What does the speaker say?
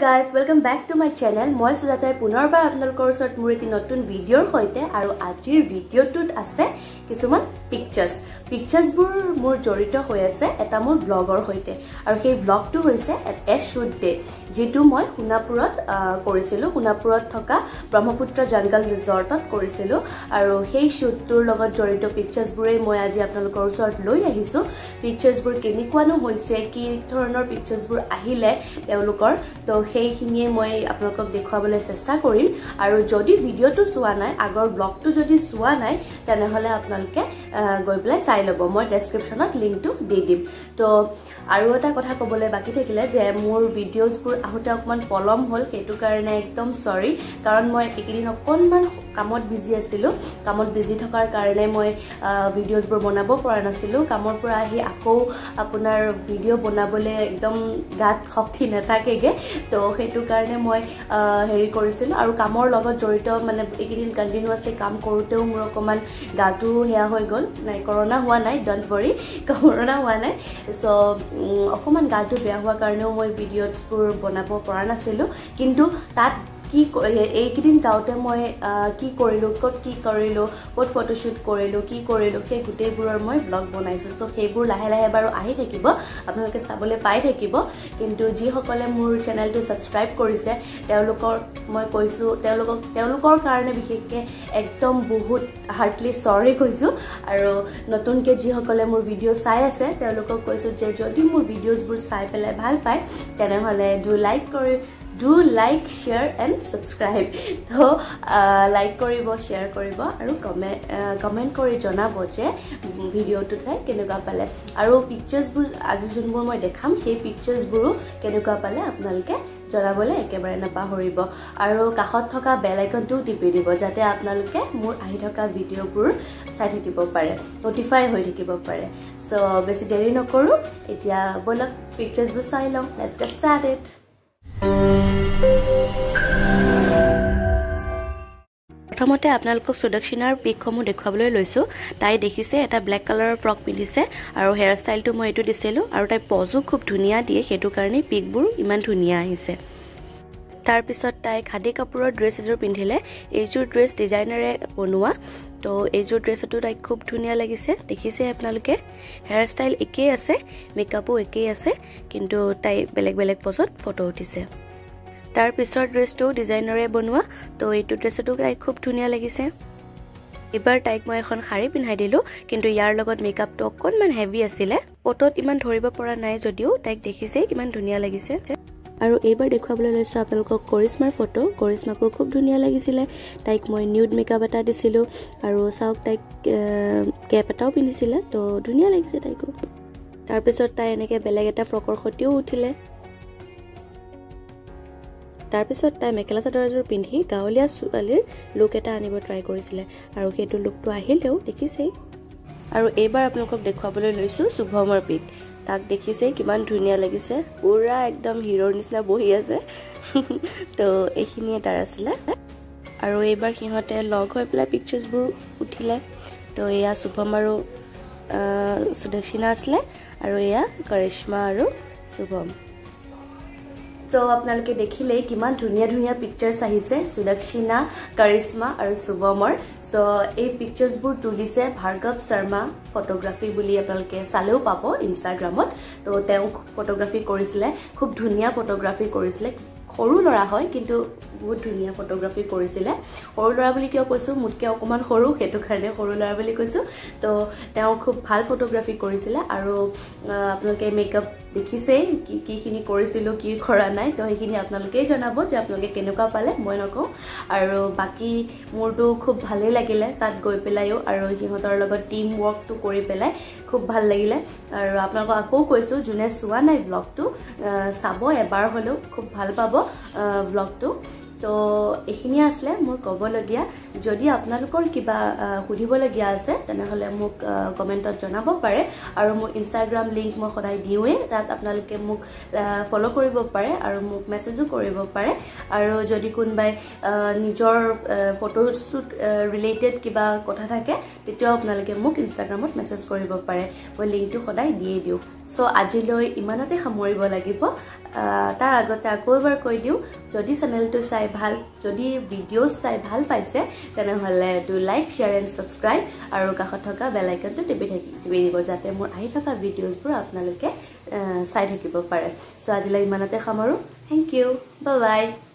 Guys, welcome back to my channel. মই সুজাতাই পুনৰবাৰ আপোনালোকৰ ওচৰত মোৰ এটি নতুন ভিডিঅ'ৰ সৈতে। আৰু আজিৰ ভিডিঅ'টোত আছে কিছুমান পিকচাৰ্ছ। পিকচাৰ্ছবোৰ মোৰ জড়িত হৈ আছে এটা মোৰ ব্লগৰ সৈতে, আৰু সেই ব্লগটো হৈছে এ শ্বুট ডে, যিটো মই সোণাপুৰত কৰিছিলোঁ, সোণাপুৰত থকা ব্ৰহ্মপুত্ৰ জংগল ৰিজৰ্টত কৰিছিলোঁ। আৰু সেই শ্বুটটোৰ লগত জড়িত পিকচাৰ্ছবোৰেই মই আজি আপোনালোকৰ ওচৰত লৈ আহিছোঁ। পিকচাৰ্ছবোৰ কেনেকুৱানো হৈছে, কি ধৰণৰ পিকচাৰ্ছবোৰ আহিলে তেওঁলোকৰ, তো সেইখিনিয়ে মই আপোনালোকক দেখুৱাবলৈ চেষ্টা কৰিম। আৰু যদি ভিডিঅ'টো চোৱা নাই, আগৰ ব্লগটো যদি চোৱা নাই, তেনেহ'লে আপোনালোকে গৈ পেলাই চাই ল'ব, মই ডেছক্ৰিপশ্যনত লিংকটো দি দিম। তো আৰু এটা কথা ক'বলৈ বাকী থাকিলে যে মোৰ ভিডিঅ'জবোৰ আহোঁতে অকণমান পলম হ'ল, সেইটো কাৰণে একদম চৰি, কাৰণ মই এইকেইদিন অকণমান কামত বিজি আছিলোঁ। কামত বিজি থকাৰ কাৰণে মই ভিডিঅ'জবোৰ বনাব পৰা নাছিলোঁ। কামৰ পৰা আহি আকৌ আপোনাৰ ভিডিঅ' বনাবলৈ একদম গাত শক্তি নাথাকেগৈ, তো সেইটো কাৰণে মই হেৰি কৰিছিলোঁ। আৰু কামৰ লগত জড়িত মানে এইকেইদিন কণ্টিনিউৱাছলি কাম কৰোঁতেও মোৰ অকণমান গাটো সেয়া হৈ গ'ল। নাই, কৰোণা হোৱা নাই, don't worry, corona হোৱা নাই। চ' অকণমান গাটো বেয়া হোৱাৰ কাৰণেও মই ভিডিঅ'জবোৰ বনাব পৰা নাছিলোঁ। কিন্তু তাত কি এইকেইদিন যাওঁতে মই কি কৰিলোঁ, ক'ত কি কৰিলোঁ, ক'ত ফটোশ্বুট কৰিলোঁ, কি কৰিলোঁ, সেই গোটেইবোৰৰ মই ব্লগ বনাইছোঁ। চ' সেইবোৰ লাহে লাহে বাৰু আহি থাকিব, আপোনালোকে চাবলৈ পাই থাকিব। কিন্তু যিসকলে মোৰ চেনেলটো ছাবস্ক্ৰাইব কৰিছে তেওঁলোকৰ মই কৈছোঁ, তেওঁলোকৰ কাৰণে বিশেষকৈ একদম বহুত হাৰ্টলি চৰি কৈছোঁ। আৰু নতুনকৈ যিসকলে মোৰ ভিডিঅ' চাই আছে তেওঁলোকক কৈছোঁ যে যদি মোৰ ভিডিঅ'জবোৰ চাই পেলাই ভাল পায় তেনেহ'লে do like, share and subscribe. তো লাইক কৰিব, শ্বেয়াৰ কৰিব আৰু কমেণ্ট কৰি জনাব যে ভিডিঅ'টো চাই কেনেকুৱা পালে, আৰু পিকচাৰ্ছবোৰ আজি যোনবোৰ মই দেখাম সেই পিকচাৰ্ছবোৰো কেনেকুৱা পালে আপোনালোকে জনাবলৈ একেবাৰে নাপাহৰিব। আৰু কাষত থকা বেল আইকনটোও টিপি দিব, যাতে আপোনালোকে মোৰ আহি থকা ভিডিঅ'বোৰ চাই থাকিব পাৰে, নটিফাই হৈ থাকিব পাৰে। চ' বেছি দেৰি নকৰোঁ, এতিয়া ব'লক পিকচাৰ্ছবোৰ চাই লওঁ। Let's get started. প্ৰথমতে আপোনালোকক সুদক্ষিণাৰ পিকসমূহ দেখুৱাবলৈ লৈছোঁ। তাই দেখিছে এটা ব্লেক কালাৰৰ ফ্ৰক পিন্ধিছে আৰু হেয়াৰ ষ্টাইলটো মই এইটো দিছিলোঁ, আৰু তাই পজো খুব ধুনীয়া দিয়ে, সেইটো কাৰণে পিকবোৰ ইমান ধুনীয়া আহিছে। তাৰপিছত তাই খাদী কাপোৰৰ ড্ৰেছ এযোৰ পিন্ধিলে। এইযোৰ ড্ৰেছ ডিজাইনাৰে বনোৱা, তো এইযোৰ ড্ৰেছতো তাইক খুব ধুনীয়া লাগিছে, দেখিছে আপোনালোকে। হেয়াৰ ষ্টাইল একেই আছে, মেকআপো একেই আছে, কিন্তু তাই বেলেগ বেলেগ পজত ফটো উঠিছে। তাৰ পিছৰ ড্ৰেছটো ডিজাইনাৰে বনোৱা, তো এইটো ড্ৰেছতো তাইক খুব ধুনীয়া লাগিছে। এইবাৰ তাইক মই এখন শাৰী পিন্ধাই দিলোঁ, কিন্তু ইয়াৰ লগত মেকআপটো অকণমান হেভি আছিলে, ফটোত ইমান ধৰিব পৰা নাই যদিও তাইক দেখিছেই কিমান ধুনীয়া লাগিছে। আৰু এইবাৰ দেখুৱাবলৈ লৈছোঁ আপোনালোকক কৰিশ্মাৰ ফটো। কৰিশ্মাকো খুব ধুনীয়া লাগিছিলে, তাইক মই নিউড মেকআপ এটা দিছিলোঁ, আৰু চাওক তাইক কেপ এটাও পিন্ধিছিলে, তো ধুনীয়া লাগিছে তাইকো। তাৰপিছত তাই এনেকৈ বেলেগ এটা ফ্ৰকৰ সৈতেও উঠিলে। তাৰপিছত তাই মেখেলা চাদৰ এযোৰ পিন্ধি গাঁৱলীয়া ছোৱালীৰ লুক এটা আনিব ট্ৰাই কৰিছিলে, আৰু সেইটো লুকটো আহিলেও দেখিছেই। আৰু এইবাৰ আপোনালোকক দেখুৱাবলৈ লৈছোঁ শুভমৰ পিক। তাক দেখিছেই কিমান ধুনীয়া লাগিছে, পূৰা একদম হিৰ'ৰ নিচিনা বহি আছে। তো এইখিনিয়ে তাৰ আছিলে। আৰু এইবাৰ সিহঁতে লগ হৈ পেলাই পিকচাৰ্ছবোৰ উঠিলে। তো এয়া শুভম আৰু সুদক্ষিণা আছিলে, আৰু এয়া কৰিশ্মা আৰু শুভম। চ' আপোনালোকে দেখিলেই কিমান ধুনীয়া ধুনীয়া পিকচাৰ্ছ আহিছে সুদক্ষিণা, কৰিশ্মা আৰু শুভমৰ। চ' এই পিকচাৰ্ছবোৰ তুলিছে ভাৰ্গৱ শৰ্মা ফটোগ্ৰাফী বুলি আপোনালোকে চালেও পাব ইনষ্টাগ্ৰামত। তো তেওঁ ফটোগ্ৰাফী কৰিছিলে, খুব ধুনীয়া ফটোগ্ৰাফী কৰিছিলে। সৰু ল'ৰা হয় কিন্তু বহুত ধুনীয়া ফটোগ্ৰাফী কৰিছিলে। সৰু ল'ৰা বুলি কিয় কৈছোঁ, মোতকৈ অকণমান সৰু, সেইটো কাৰণে সৰু ল'ৰা বুলি কৈছোঁ। তো তেওঁ খুব ভাল ফটোগ্ৰাফী কৰিছিলে। আৰু আপোনালোকে মেকআপ দেখিছেই কি কিখিনি কৰিছিলোঁ, কি কৰা নাই, তো সেইখিনি আপোনালোকেই জনাব যে আপোনালোকে কেনেকুৱা পালে, মই নকওঁ। আৰু বাকী মোৰতো খুব ভালেই লাগিলে তাত গৈ পেলাইও, আৰু সিহঁতৰ লগত টিম ৱৰ্কটো কৰি পেলাই খুব ভাল লাগিলে। আৰু আপোনালোকক আকৌ কৈছোঁ, যোনে চোৱা নাই ব্লগটো চাব এবাৰ হ'লেও, খুব ভাল পাব ব্লগটো। তো এইখিনিয়ে আছিলে মোৰ ক'বলগীয়া। যদি আপোনালোকৰ কিবা সুধিবলগীয়া আছে তেনেহ'লে মোক কমেণ্টত জনাব পাৰে, আৰু মোৰ ইনষ্টাগ্ৰাম লিংক মই সদায় দিওঁৱেই, তাত আপোনালোকে মোক ফ'ল' কৰিব পাৰে আৰু মোক মেছেজো কৰিব পাৰে। আৰু যদি কোনোবাই নিজৰ ফটোশ্বুট ৰিলেটেড কিবা কথা থাকে তেতিয়াও আপোনালোকে মোক ইনষ্টাগ্ৰামত মেছেজ কৰিব পাৰে, মই লিংকটো সদায় দিয়ে দিওঁ। চ' আজিলৈ ইমানতে সামৰিব লাগিব। তাৰ আগতে আকৌ এবাৰ কৈ দিওঁ, যদি চেনেলটো চাই ভাল, যদি ভিডিঅ'জ চাই ভাল পাইছে, তেনেহ'লে do like, share and subscribe আৰু কাষত থকা বেল আইকনটো টিপি দিব, যাতে মোৰ আহি থকা ভিডিঅ'জবোৰ আপোনালোকে চাই থাকিব পাৰে। চ' আজিলৈ ইমানতে সামৰোঁ। Thank you, bye bye.